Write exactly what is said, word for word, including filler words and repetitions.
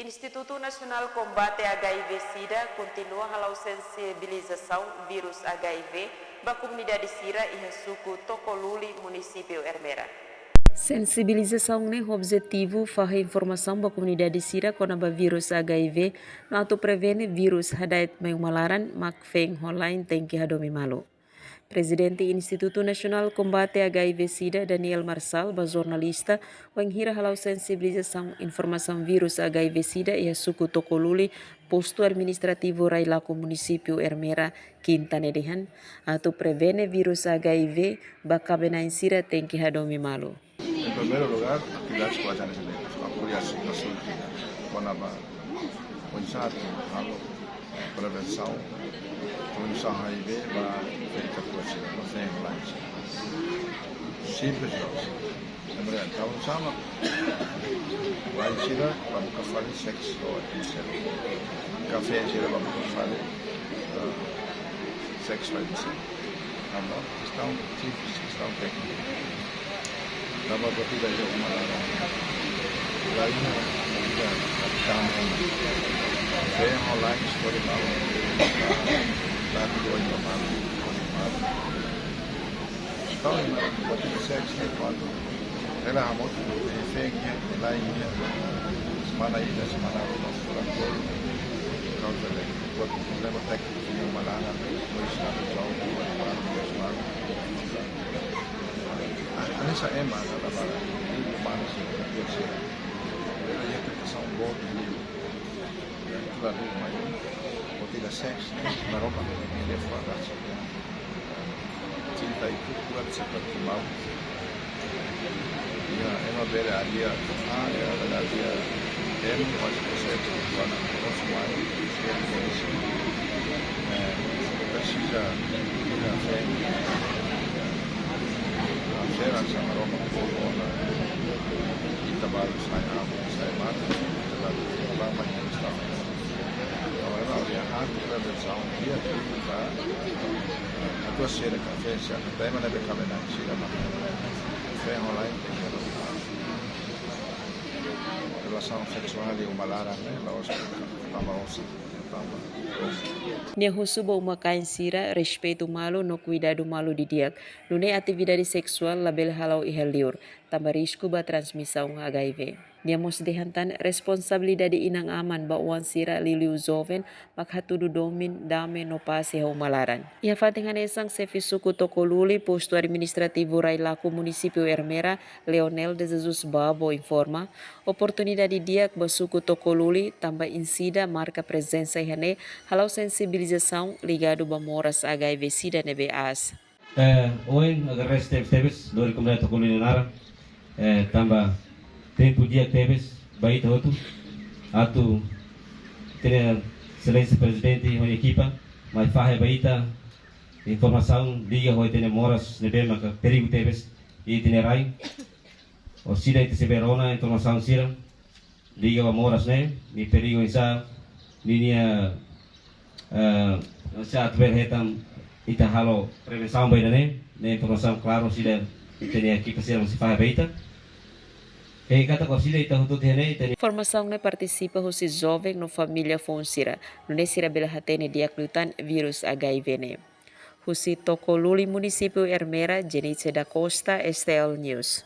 Institutu Nasionál Kombate H I V SIDA kontinua hala'o sensibilizasaun vírus H I V ba komunidade sira iha suku Tokoluli, munisípiu Ermera. Sensibilizasaun ne'e objetivu fahe informasaun ba komunidade sira kona-ba vírus H I V, no atu prevene vírus hada'et mai uma laran, mak feen ho la'en tenke hadomi malu. Prezidente Institutu Nasionál Kombate H I V SIDA, Daniel Marçal, ba jornalista, wainhira hala'o sensibilizasaun informasaun vírus H I V SIDA iha suku Tokoluli, postu administrativu Railaco, munisípiu Ermera, Kinta ne'e dehan, atu prevene vírus H I V ba kaben-na'in sira tenke hadomi malu. Em primeiro lugar, atividades com agentes médicos, apoiar a situação que kona-ba oinsá atu halo prevensaun, prevensaun H I V ba feen katuas sira, ba feen ho la'en sira. Simples loos. Lembrando, entaun, oinsá mak la'en sira ba buka fali sexo education. Ka feen sira ba buka fali, ah, sexo education. Tanba kestaun simples, kestaun téknika. Tanba buat ida iha uma laran. La'en ida, tanba feen ho la'en istori malu. Tanba dua iha malu, istori malu. Entaun, ema, buat ida sexo ne'e kuandu hela hamutuk, eh, feen iha, la'en iha, semana ida, semana rua, fulan tolu, kauza ne'e, buat problema tékniku iha uma laran, no estadu de saúde, uma laran, uma laran. Ah, hanesan ema, na, na, na, umanu sira, katuas sira. Bele iha tentasaun boot, ne'e. Klaru, mai, buat ida sexo ne'e, Maromak, ne'e, fora, só que cinta e tudo, tudo se aproximava. E a, ema bele adia, ah, ema bele adia, ema faz o processo, para o nosso pai, que é isso. Eh, presiza, ir à frente, a fera, se Maromak, por ona, e trabalho sai rápido, sai rápido, trabalho, trabalho, Entaun, ema bele halo prevensaun di'ak ba katuas sira ka feen sira, ema ne'ebé kaben-na'in sira mak feen ho la'en tenke relasaun seksuál iha uma laran ne'e la'ós tanba osan, tanba osan. Nia husu ba uma-kain sira respeitu malu no kuidadu malu didi'ak, nune'e atividade seksuál labele hala'o iha liur, tanba risku ba transmisaun H I V. Nia mós dehan tan responsabilidade inan-aman ba oan sira liuliu joven mak hatudu domin, dame no pás iha uma laran. Iha fatin hanesan, xefe suku Tokoluli, postu administrativu Railaco, munisípiu Ermera, Leonel de Jesus Babo informa, oportunidade di'ak ba suku Tokoluli, tanba INCIDA marka prezensa iha ne'e, hala'o sensibilizasaun ligadu ba moras H I V SIDA ne'ebé aas. Eh, ohin agradese tebes-tebes, lori komunidade Tokoluli nia naran, eh, tanba tempu di'ak tebes ba ita hotu, atu ita-nia Exelénsia Prezidente ho nia ekipa mai fahe ba ita informasaun liga ho ita-nia moras ne'ebé maka perigu tebes iha ita-nia rai. Orsida ita sei bele rona informasaun sira liga ba moras ne'e, nia perigu oinsá, ninia, eh, oinsá atu bele hetan ita halo prevensaun ba ida-ne'e, ne'e informasaun klaru orsida ita-nia ekipa sira mós fahe ba ita. He katak orsida ita hotu iha ne'e, ita-nia formasaun ne'e partisipa husi joven no família foun sira, nune'e sira bele hatene di'ak liután vírus H I V ne'e. Husi Tokoluli, munisípiu Ermera, Jenice da Costa, S T L News.